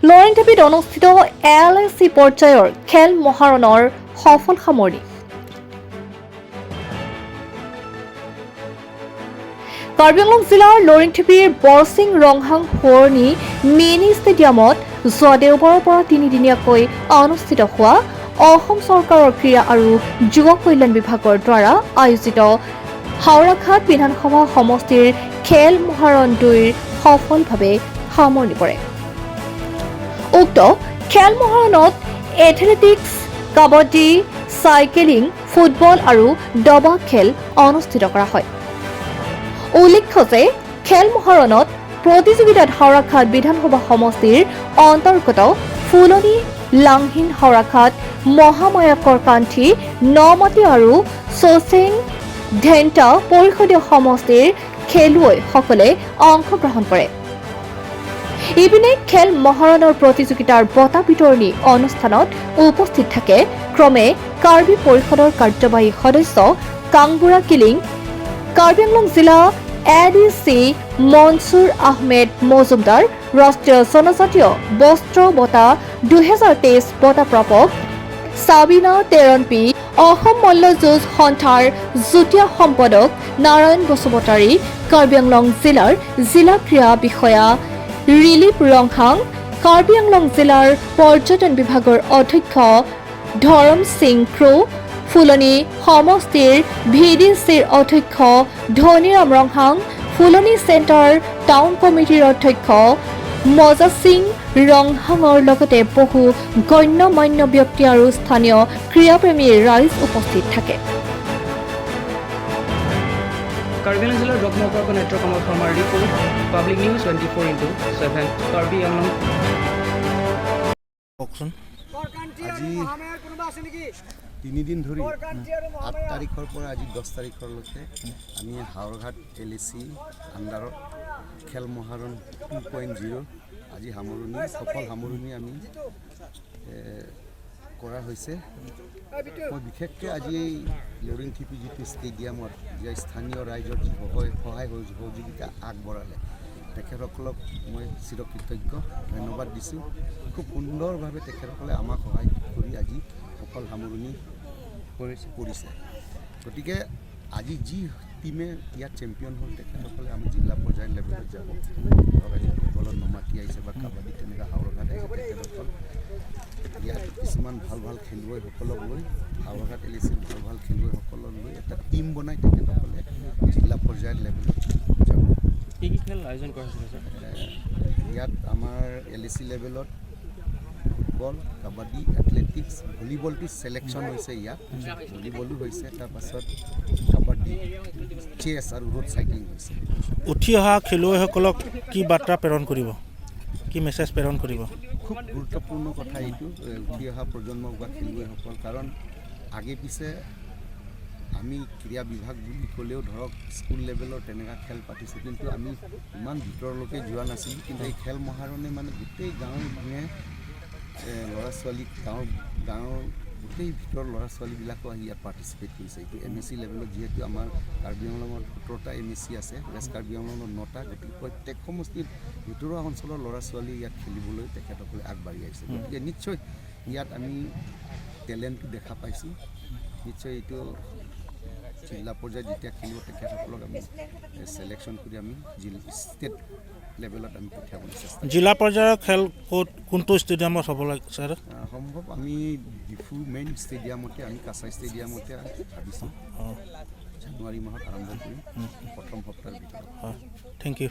লৰিংথিপিত অনুষ্ঠিত এলএচি পৰ্যায়ৰ খেল মহাৰণৰ সফল সামৰণি। কাৰ্বি আংলং জিলাৰ লৰিংথিপিৰ বৰচিং ৰংহাং সোঁৱৰণী মিনি ষ্টেডিয়ামত যোৱা দেওবাৰৰ পৰা তিনিদিনীয়াকৈ অনুষ্ঠিত হোৱা অসম চৰকাৰৰ ক্ৰীড়া আৰু যুৱ কল্যাণ বিভাগৰ দ্বাৰা আয়োজিত হাওৰাঘাট বিধানসভা সমষ্টিৰ খেল মহাৰণ 2ৰ সফলভাৱে সামৰণি পৰে। উক্ত খেল মহাৰণত এথলেটিক্স, কাবাডী, চাইকেলিং, ফুটবল আৰু দবা খেল অনুষ্ঠিত কৰা হয়। উল্লেখ্য যে খেল মহাৰণত প্ৰতিযোগিতাত হাওৰাঘাট বিধানসভা সমষ্টিৰ অন্তৰ্গত ফুলনি, লাংহিন, হাওৰাঘাট, মহামায়াকৰ কান্থী, নমাটি আৰু চচেং ধেন্টা পৰিষদীয় সমষ্টিৰ খেলুৱৈসকলে অংশগ্ৰহণ কৰে। ইপিনে খেল মহাৰণৰ প্ৰতিযোগিতাৰ বঁটা বিতৰণী অনুষ্ঠানত উপস্থিত থাকে ক্ৰমে কাৰ্বি পৰিষদৰ কাৰ্যবাহী সদস্য কাংবুৰা কিলিং, কাৰ্বি আংলং জিলা এডিচি মনছুৰ আহমেদ মজুমদাৰ, ৰাষ্ট্ৰীয় জনজাতীয় বস্ত্ৰ বঁটা 2023 বঁটাপ্ৰাপক চাবিনা তেৰণপি, অসম মল্লযুঁজ সন্থাৰ যুটীয়া সম্পাদক নাৰায়ণ বসুমতাৰী, কাৰ্বি আংলং জিলাৰ জিলা ক্ৰীড়া বিষয়া ৰিলিপ ৰংহাং, কাৰ্বি আংলং জিলাৰ পৰ্যটন বিভাগৰ অধ্যক্ষ ধৰম সিং ক্ৰ', ফুলনি সমষ্টিৰ ভিডিচিৰ অধ্যক্ষ ধনীৰাম ৰংহাং, ফুলনি চেণ্টাৰ টাউন কমিটিৰ অধ্যক্ষ মজা সিং ৰংহাঙৰ লগতে বহু গণ্য মান্য ব্যক্তি আৰু স্থানীয় ক্ৰীড়াপ্ৰেমী ৰাইজ উপস্থিত থাকে। কাৰ্বি আংলং জিলাৰ ডকমকাৰ পৰা নেত্ৰ কমল শৰ্মাৰ report, public news 24x7, Karbi Anglong. কওকচোন। আজি 3 দিন ধৰি 8 তাৰিখৰ পৰা আজি 10 তাৰিখলৈকে আমি হাওৰঘাট এলএচি আণ্ডাৰত খেল মহাৰণ 2.0 আজি সামৰণি, সফল সামৰণি আমি কৰা হৈছে। মই বিশেষকৈ আজি এই লৰিংথিপি যিটো ষ্টেডিয়ামত যে স্থানীয় ৰাইজৰ যি সহায় সহযোগিতা আগবঢ়ালে, তেখেতসকলক মই চিৰকৃতজ্ঞ, ধন্যবাদ দিছোঁ। খুব সুন্দৰভাৱে তেখেতসকলে আমাক সহায় কৰি আজি সফল সামৰণি কৰিছে। গতিকে আজি যি টীমে ইয়াত চেম্পিয়ন হ'ল, তেখেতসকলে আমি জিলা পৰ্যায়ৰ লেভেলত যাব। ধৰক আজি ফুটবলত নমাটি আহিছে বা কাবাডীত তেনেকুৱা হাওৰঘাট আহিছে। তেখেতসকল ইয়াত কিছুমান ভাল ভাল খেলুৱৈসকলক লৈ, হাওৰঘাট এলএচিৰ ভাল ভাল খেলুৱৈসকলক লৈ এটা টীম বনাই তেখেতসকলে জিলা পৰ্যায়ৰ লেভেলত যাব। কি কি খেল আয়োজন কৰা হৈছিলে ছাৰ? ইয়াত আমাৰ এলএচি লেভেলত ফুটবল, কাবাডী, এথলেটিক্স, ভলীবলটো ছিলেকশ্যন হৈছে, ইয়াত ভলীবলো হৈছে, তাৰপাছত কাবাডী, চেছ আৰু ৰোড চাইক্লিং হৈছে। উঠি অহা খেলুৱৈসকলক কি বাৰ্তা প্ৰেৰণ কৰিব, কি মেছেজ প্ৰেৰণ কৰিব? খুব গুৰুত্বপূৰ্ণ কথা এইটো, উঠি অহা প্ৰজন্মক বা খেলুৱৈসকল। কাৰণ আগে পিছে আমি ক্ৰীড়া বিভাগ বুলি ক'লেও ধৰক স্কুল লেভেলৰ তেনেকুৱা খেল পাতিছোঁ, কিন্তু আমি ইমান ভিতৰলৈকে যোৱা নাছিলোঁ। কিন্তু এই খেল মহাৰণে মানে গোটেই গাঁৱে ভূঞে ল'ৰা ছোৱালীক, গাঁৱৰ গাঁৱৰ গোটেই ভিতৰৰ ল'ৰা ছোৱালীবিলাকো আহি ইয়াত পাৰ্টিচিপেট কৰিছে। এইটো এমএচি লেভেলত, যিহেতু আমাৰ কাৰ্বি আংলঙত 17টা এমএচি আছে, ৱেষ্ট কাৰ্বি আংলঙত 9টা, গতিকে প্ৰত্যেক সমষ্টিৰ ভিতৰুৱা অঞ্চলৰ ল'ৰা ছোৱালী ইয়াত খেলিবলৈ তেখেতসকলে আগবাঢ়ি আহিছে। গতিকে নিশ্চয় ইয়াত আমি টেলেণ্টটো দেখা পাইছোঁ। নিশ্চয় এইটো জিলা পৰ্যায়ত যেতিয়া খেলিব, তেখেতসকলক আমি চিলেকশ্যন কৰি আমি জিলা ষ্টেট লেভেলত আমি পঠিয়াবলৈ চেষ্টা কৰিম। জিলা পৰ্যায়ৰ খেল ক'ত, কোনটো ষ্টেডিয়ামত হ'ব লাগে ছাৰ? সম্ভৱ আমি ডিফু মেইন ষ্টেডিয়ামতে, আমি কাছাৰ ষ্টেডিয়ামতে ভাবিছোঁ। জানুৱাৰী মাহত আৰম্ভ কৰিম প্ৰথম সপ্তাহৰ ভিতৰত। হয়, thank U.